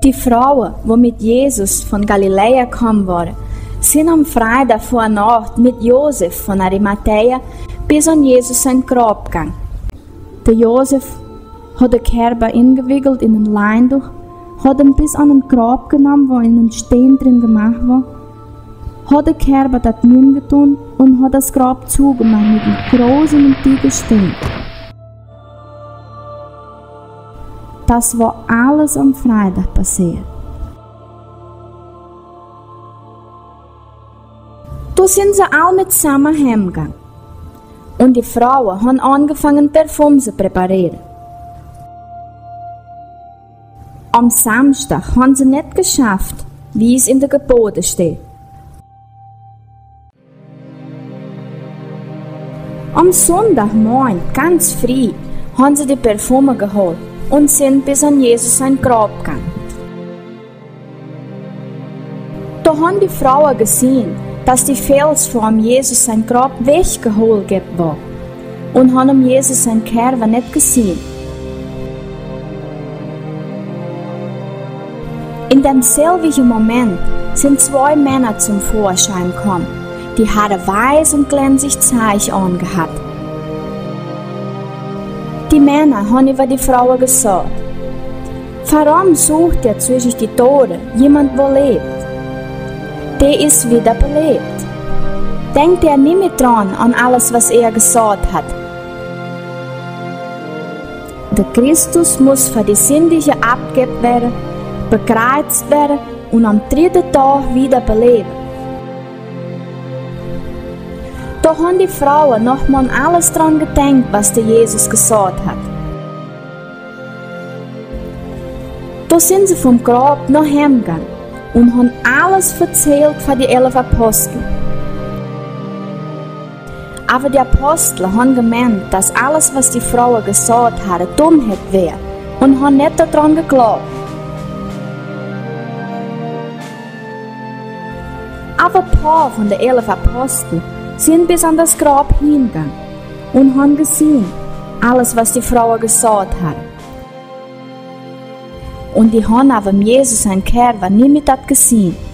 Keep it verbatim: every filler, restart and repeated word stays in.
Die Frowen, woo met Jesus von Galiläa jekomen wieren, sind am Freitag vör Nacht met Josef von Arimatäa bes aun Jesus sien Grab jegangen. De Josef haud de Kjarwa enjewickelt en een Leinduch, haud am bes aun een Grab jenomen, woo een Steen dren jemoakt wia, haud de Kjarwa doa nenjedonen un haud daut Grab tojemoakt met een großen un dicken Steen. Daut wia aules aum Freitag passieet. Doa sind see aul met same heimjegangen. Un die Frowen hauden aunjefongen Parfüm to präparieren. Aum Samstag hauden see nich jeschauft, woo et en de Jebote steit. Aum Sindachmorjen, gaunz frieh, hauden see de Parfüm jeholt un sind bes aun Jesus sien Grab jegangen. Doa hauden die Frowen jeseenen, daut de Fels vör aum Jesus sien Grab wajchjeholt wia, un hauden aum Jesus sien Kjarwa nich jeseenen. En dämselwjen Moment sind twee Männer toom Vörschien jekomen, dee hauden weiß un glänzich Kjleeda aunjehaut. Die Männer hauden äwa die Frowen jesajcht: Wuarom sieekj jie tweschen de Dode jemaunt, woo läft? Dee es wada beläft. Denkjt jie nich mea doaraun, aun aules, waut hee jesajcht haft. De Christus must fa de Sinden oppjejäft woaren, bekjriezt woaren un aum dredden Dach wada beläwen. Doa hauden die Frowen noch mau aun aules doaraun jedenkjt, waut de Jesus jesajcht haud. Doa sind see vom Grab no Heim jegangen un hauden aules vetalt fa de elf Apostel. Oba de Apostel hauden jemeent, daut aules, waut de Frowen jesajcht hauden, Domheit wia, un hauden nich doaraun jejleeft. Oba poa von de elf Apostel sind bes aun daut Grab hanjejegangen un hauden jeseenen aules, waut de Frowen jesajcht hauden. Un dee hauden oba Jesus sien Kjarwa nich mea jeseenen.